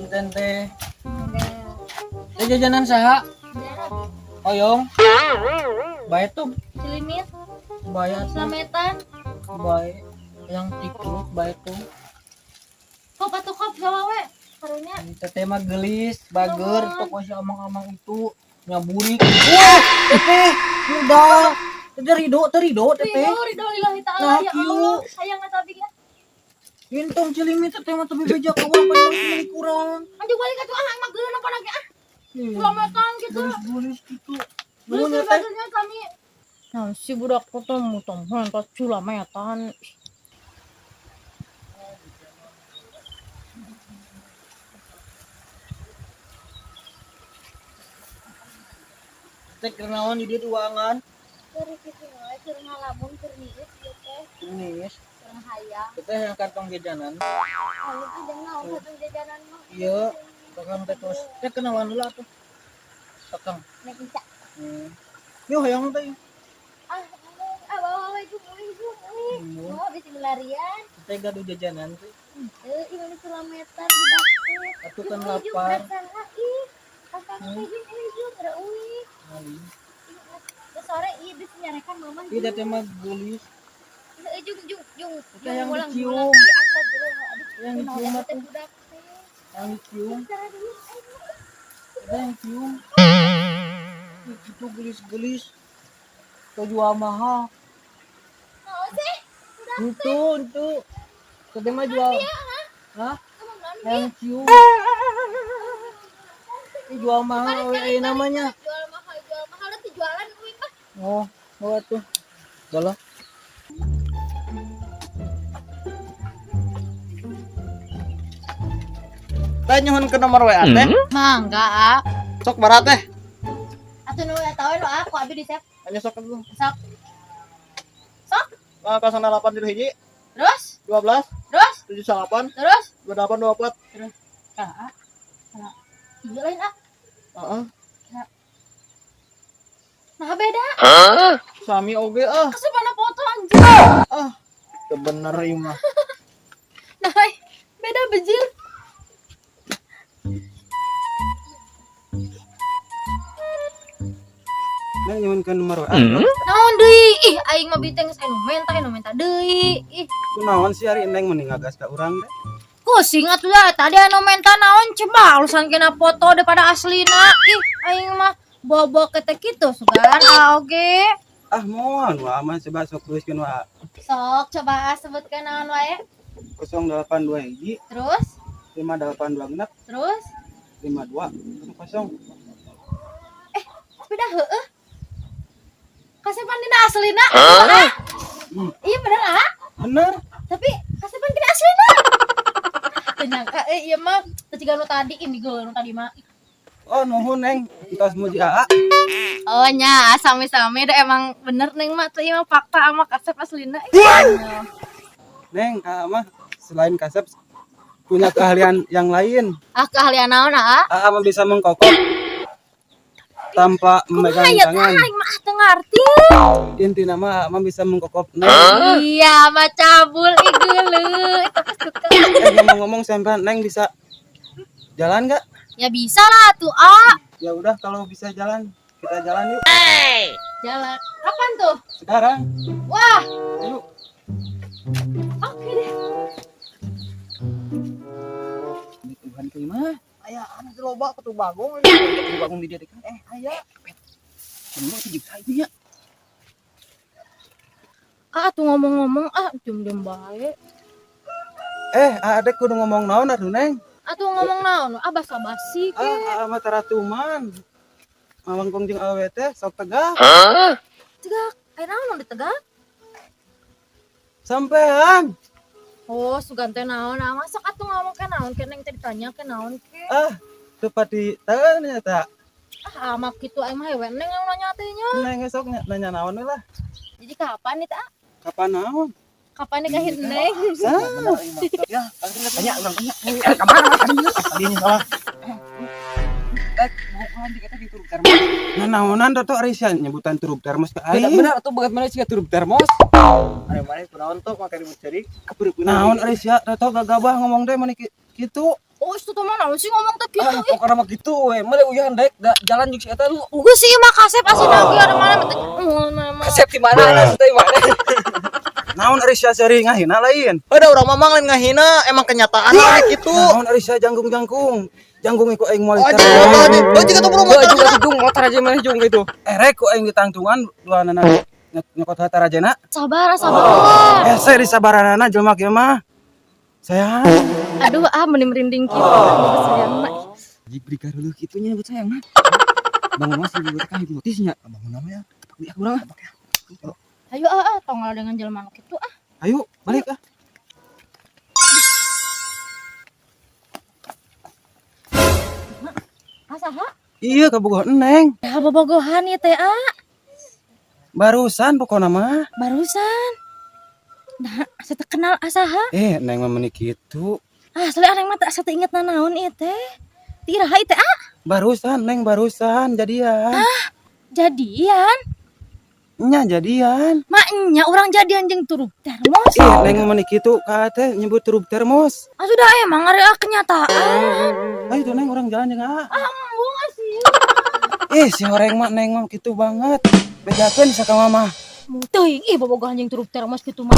Punten teh. Teh jajanan saha? Oyong. Bae tuh. Cilimit, Bae atuh. slametan, Bae. Yang tikruk bae tuh. Kop atuh kop gawa we. Karunya. Teteh mah gelis, bager, pokoknya si amang-amang itu nyaburik. Wah, teteh, udah. Teteh ridho, teh ridho, teteh. Ridho, ridho lillahi ta'ala Nah, ya kieu. Allah. Hayang eta abi ge. Entong cilimit teteh mah tapi beja ka urang paling kurang. Anjing balik atuh ah emang geuleuh napa lagi ah. Slametan gitu. Gelis-gelis gitu. Gelis Nuhun ya teh. bagusnya kami. Nah, si budak ketemu teman tas culametan. Teh kenaon di dieu ruangan. Keur kitu we, keur ngalamun, keur niis ieu teh, Gelis. keur hayang. Teteh yang kantong jajanan. Anu teh jeung naon kantong jajanan mah. Iya, kakang teh terus. Teh kenalan dulu atuh. Kakang. Nek Ica. Yo hayang teh. Ah, ah bawa we jeung euy jeung euy. Hmm. Oh, bisi larian. Teh gaduh jajanan teh. Henteu, ieu mah sulametan budak teh. Atuh kan Jeung euy, jeung lapar. saha ih. Kakang teh jeung euy jeung geura euy. Alim. Ih, sore ieu bisi nyarekan mama. Ih, teteh mah gelis. Heuh, jeung jeung jeung Teh yang ulang, dicium. ulang. Ih, astagfirullah, aduh. Yang dicium Naon eta teh atuh. budak teh. Yang dicium. Cara dulu, aing mah. Teteh yang cium. Ih, itu gelis-gelis. Tuh jual mahal. Naon sih? Budak Itu. Teteh mah jual. Hah? kamu naon Yang cium. Ih, jual mahal we namanya. Jual mahal itu jualan euy mah. Oh, oh tuh. Galah. Teh nyuhun ke nomor WA teh. Mangga, ah. Sok barat teh. Atuh nu eta we nu aku abi di save. Anya sok dulu. Sok. Sok. Ah, 08 hiji, Terus? 12, Terus? 78, Terus? 28, 24. Ah, ah. Iya lain ah. Heeh. Nah beda. Sami oge ah. Kasih foto anjir. Ah, teu bener ieu mah. Nah, beda bejir. Neng nyuhunkeun nomor WA. Naon deui? Ih, aing mah biteng geus anu menta deui. Ih, Kunaon sih ari Neng mending ngagas ka urang deh. pusing atuh lah tadi anu menta naon coba urusan kena foto daripada aslina. Ih, aing mah bawa-bawa ketek kitu sugan ah oge. Ah moal wa mah coba sok tuliskeun WA. Sok coba sebutkan naon wae. 082 hiji Terus? 582 genep Terus? 52 00. Beda heueuh. Kasepan dina aslina. Ah. Iya bener ah. Bener. Tapi kasepan dina aslina. Teu nyangka euy ieu mah teu ciga nu tadi ini geuleuh nu tadi mah. Oh nuhun Neng, entos muji AA. Oh nya, sami-sami dah emang bener neng mah tuh ieu mah fakta sama kasep aslina. Neng, AA mah selain kasep punya keahlian yang lain. Ah keahlian naon ah? AA mah bisa mengkokok tanpa memegang Kumaha ya tangan. aing mah teu ngarti. Intina mah AA mah bisa mengkokok Neng. Iya, mah cabul ih geuleuh. Itu suka. Ngomong-ngomong sampean Neng bisa jalan nggak? Ya bisa lah tuh ah. Ya udah kalau bisa jalan, kita jalan yuk. Jalan. Kapan tuh? Sekarang. Wah, Yuk. oke deh. Tuhan kelima. Aya anu teh loba kutu bagong. Kutu bagong di dieu teh kan. Aya. Kumaha sih jeung sae nya? Ah, tuh ngomong-ngomong ah diem-diem bae. Adek kudu ngomong naon atuh Neng? Atuh ngomong naon? Ah basa-basi ke. Ah, mah taratuman. Mawangkong jeung awewe teh sok tegak. Tegak. Aya naon ditegak? Sampean. Oh, sugan teh naon? Ah, masak atuh ngomong ke naon ke neng teh ditanya ke naon ke. Ah, teu pati teu nya ta. Ah, amak kitu aing mah hewe neng anu nanya teh nya. Neng esok nanya naon we lah. Jadi kapan nih teh? Kapan naon? Kapan nikahin neng? Ya, Tanya urang tanya. Ka mana tadi? tadinya salah. Nah, naonan toto ari sia nyebutan turub termos ka aing. Bener atuh begat mana sih turub termos. Ari maneh kunaon tuh make ribut ceurik. Naon ari sia toto gagabah ngomong teh mani kitu. Oh, Oh, itu tuh mah naon sih ngomong teh kitu Ah, ih. pokoknya mah gitu we. Mana uyahan dek da, jalan jeung si eta lu. Uga sih mah kasep asli lagi ada mana mah. Kasep di mana? Kasep di mana? Naon ari sia seuri ngahina lain? Udah urang mah lain ngahina, emang kenyataan we kitu. Naon ari sia jangkung-jangkung? Jangkung iku aing moal Oh, oh, juga tuh buru Gua motor. juga jung motor aja mana jung gitu. Erek ku aing ditangtungan dua nana nyokot harta rajena. Sabar, sabar. Eh, saya disabaranana jelema kieu mah. Sayang. Aduh, ah meni merinding kitu. Sayang mah. Jibri karulu kitu nya nyebut sayang mah. Bangun masih buat ka hipnotisnya. Bangun namanya. Tepak di urang ah. Ayo ah, ah tong dengan jelema nu kitu ah. Ayo, balik ah. Ah saha? Iya, kabogoh Neng. Ya bobogohan ieu teh ah. Barusan pokokna mah. Barusan. Nah, asa teu kenal asaha? Eh, Neng mah meuni kitu. Asli areng mah teu asa teu inget nanaon ieu teh. Ti iraha ieu teh ah? Barusan, Neng, barusan jadian. Jadian. Nya jadian. Maknya urang jadian jeung turub termos. Ih, Neng mah meuni kitu ka teh nyebut turub termos. Ah sudah emang ari ah kenyataan. Ayo tuh Neng urang jalan jeung ah. Ah embung sih. Eh, si horeng mah Neng mah kitu banget. Bejakeun sa ka mama. Teuing ih bobogohan jeung turub termos kitu mah.